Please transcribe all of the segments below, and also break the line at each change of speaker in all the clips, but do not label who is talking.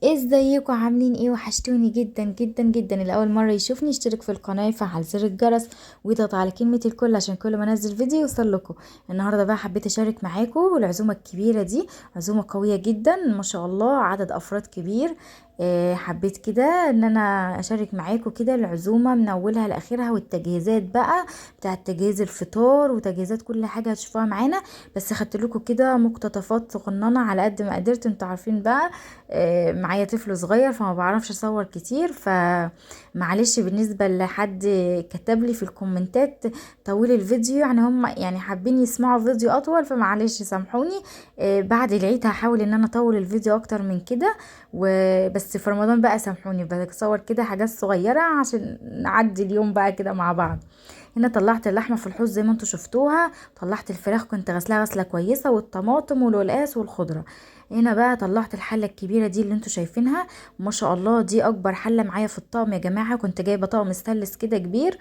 ازيكم؟ عاملين ايه؟ وحشتوني جدا جدا جدا. اللي اول مرة يشوفني يشترك في القناة، يفعل زر الجرس ويضغط على كلمة الكل عشان كل ما انزل فيديو يوصل لكم. النهارده بقى حبيت اشارك معاكم العزومة الكبيرة دي، عزومة قوية جدا ما شاء الله، عدد افراد كبير. حبيت كده ان انا اشارك معاكم كده العزومة من اولها لاخرها، والتجهيزات بقى بتاعه تجهيز الفطار وتجهيزات كل حاجة هتشوفوها معانا. بس خدت لكم كده مقتطفات صغننه على قد ما قدرت، انتوا عارفين بقى معايا طفل صغير فما بعرفش اصور كتير، فمعلش. بالنسبة لحد كتب لي في الكومنتات طويل الفيديو، يعني هم حابين يسمعوا فيديو اطول، فمعلش سامحوني. بعد العيد هحاول ان انا اطول الفيديو اكتر من كده، وبس في رمضان بقى سامحوني بصور كده حاجات صغيرة عشان نعدي اليوم بقى كده مع بعض. هنا طلعت اللحمة في الحوض زي ما انتوا شفتوها، طلعت الفراخ كنت غسلاها غسله كويسة، والطماطم والقلقاس والخضره. هنا بقى طلعت الحلة الكبيرة دي اللي انتوا شايفينها، ما شاء الله دي اكبر حله معايا في الطقم يا جماعة، كنت جايبه طقم ستانلس كده كبير.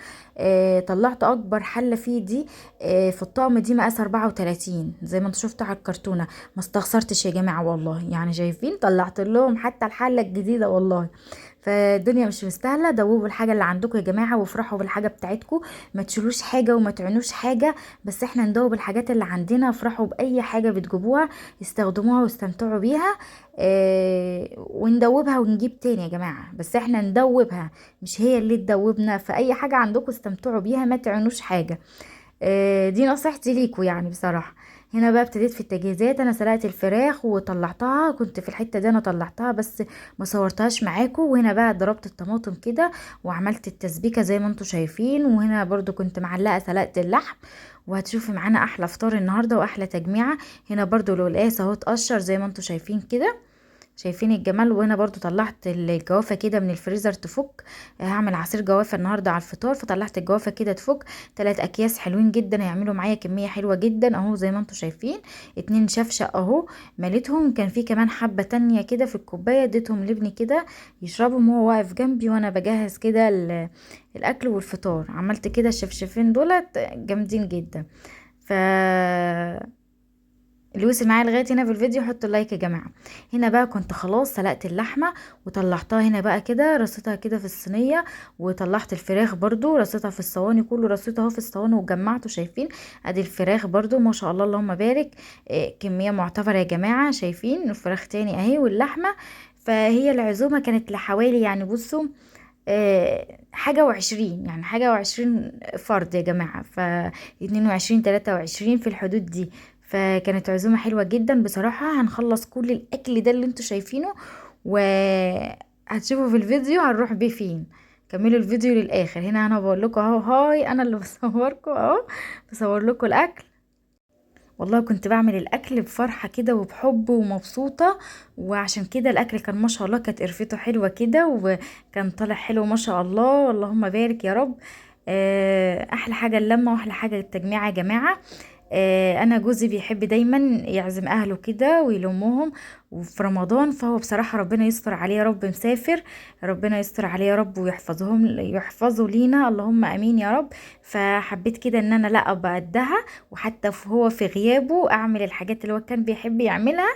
طلعت اكبر حله فيه دي، في الطقم دي مقاس 34 زي ما انتوا شفتوا على الكرتونه. ما استخسرتش يا جماعة والله، شايفين طلعت لهم حتى الحلة الجديدة والله. فالدنيا مش مستاهلة، دوبوا الحاجة اللي عندكم يا جماعة وافرحوا بالحاجة بتاعتكم، ما تشيلوش حاجة وما تعنوش حاجة، بس احنا ندوب الحاجات اللي عندنا. افرحوا باي حاجة بتجيبوها، استخدموها واستمتعوا بيها، وندوبها ونجيب تاني يا جماعة، بس احنا ندوبها مش هي اللي تدوبنا. فاي حاجة عندكم استمتعوا بيها، ما تعنوش حاجة. دي نصيحتي ليكوا بصراحة. هنا بقى ابتديت في التجهيزات، انا سلقت الفراخ وطلعتها، كنت في الحتة دي انا طلعتها بس ما صورتهاش معاكم. وهنا بقى ضربت الطماطم كده وعملت التسبيكه زي ما انتم شايفين. وهنا برضو كنت معلقه سلقت اللحم، وهتشوفي معانا احلى فطار النهارده واحلى تجميعه. هنا برضو القلقاس اهو اتقشر زي ما انتم شايفين كده، شايفين الجمال. وهنا برضو طلعت الجوافه كده من الفريزر تفك، هعمل عصير جوافه النهارده على الفطار، فطلعت الجوافه كده تفك. 3 اكياس حلوين جدا هيعملوا معايا كمية حلوة جدا اهو زي ما انتم شايفين، 2 شفشه اهو مليتهم. كان في كمان حبه تانية كده في الكوباية اديتهم لابني كده يشربهم وهو واقف جنبي وانا بجهز كده الاكل والفطار. عملت كده الشفشفين دولت جامدين جدا. ف اللي وصل معايا لغاية هنا في الفيديو حطوا لايك يا جماعة. هنا بقى كنت خلاص سلقت اللحمة وطلعتها، هنا بقى كده رصيتها كده في الصينية، وطلعت الفراخ برضو رصيتها في الصواني، كله رصيتها اهو في الصواني وجمعته. شايفين ادي الفراخ برضو ما شاء الله اللهم بارك، كمية معتبره يا جماعة. شايفين الفراخ تاني اهي واللحمة. فهي العزومة كانت لحوالي بصوا، حاجة وعشرين، يعني حاجة وعشرين فرد يا جماعة، ف 22 23 في الحدود دي. فكانت عزومة حلوة جدا بصراحة. هنخلص كل الأكل ده اللي انتوا شايفينه وهتشوفوا في الفيديو هنروح بيه فين. كملوا الفيديو للآخر. هنا أنا بقول لكم أهو، هاي أنا اللي بصوركم أهو، بصور لكم الأكل. والله كنت بعمل الأكل بفرحة كده وبحب ومبسوطة، وعشان كده الأكل كان ما شاء الله، كانت قرفته حلوة كده وكان طالع حلو ما شاء الله، اللهم بارك يا رب. أحلى حاجة اللمة وأحلى حاجة التجميع يا جماعة. أنا جوزي بيحب دايما يعزم أهله كده ويلمهم وفي رمضان، فهو بصراحة ربنا يستر عليه يا رب، مسافر ربنا يستر عليه يا رب ويحفظهم، يحفظه لينا اللهم امين يا رب. فحبيت كده ان انا لا ابقى قدها، وحتى هو في غيابه اعمل الحاجات اللي هو كان بيحب يعملها،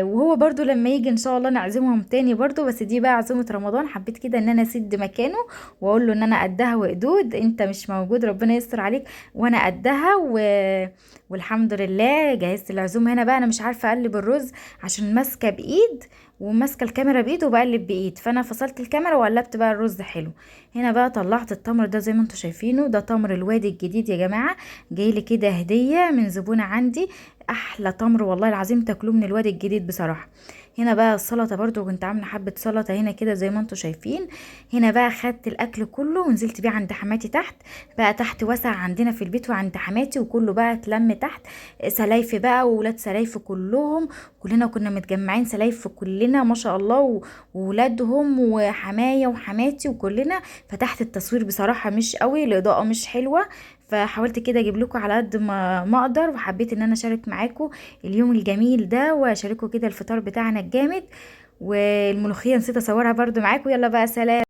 وهو برضو لما يجي ان شاء الله نعزمهم تاني برضو، بس دي بقى عزومة رمضان. حبيت كده ان انا اسد مكانه واقول له ان انا قدها وقدود، انت مش موجود ربنا يستر عليك وانا قدها. والحمد لله جهزت العزومة. هنا بقى انا مش عارفه اقلب الرز عشان ماسكه بايد وماسكه الكاميرا بايد وبقلب بايد، فانا فصلت الكاميرا وقلبت بقى الرز حلو. هنا بقى طلعت التمر ده زي ما انتم شايفينه، ده تمر الوادي الجديد يا جماعة، جاي لي كده هديه من زبونه عندي، احلى تمر والله العظيم تاكلوه من الوادي الجديد بصراحة. هنا بقى السلطة برضو كنت عامله حبه سلطة هنا كده زي ما انتم شايفين. هنا بقى خدت الاكل كله ونزلت بيه عند حماتي تحت، بقى تحت واسع عندنا في البيت وعند حماتي، وكله بقى اتلم تحت، سلايف بقى وولاد سلايف كلهم، كلنا كنا متجمعين سلايف كلنا ما شاء الله، وولادهم وحماية وحماتي وكلنا. فتحت التصوير بصراحة مش قوي، الاضاءة مش حلوة، فحاولت كده اجيب لكم على قد ما اقدر، وحبيت ان انا اشارك معاكم اليوم الجميل ده واشارككم كده الفطار بتاعنا الجامد. والملوخيه نسيت اصورها برده معاكم. يلا بقى سلام.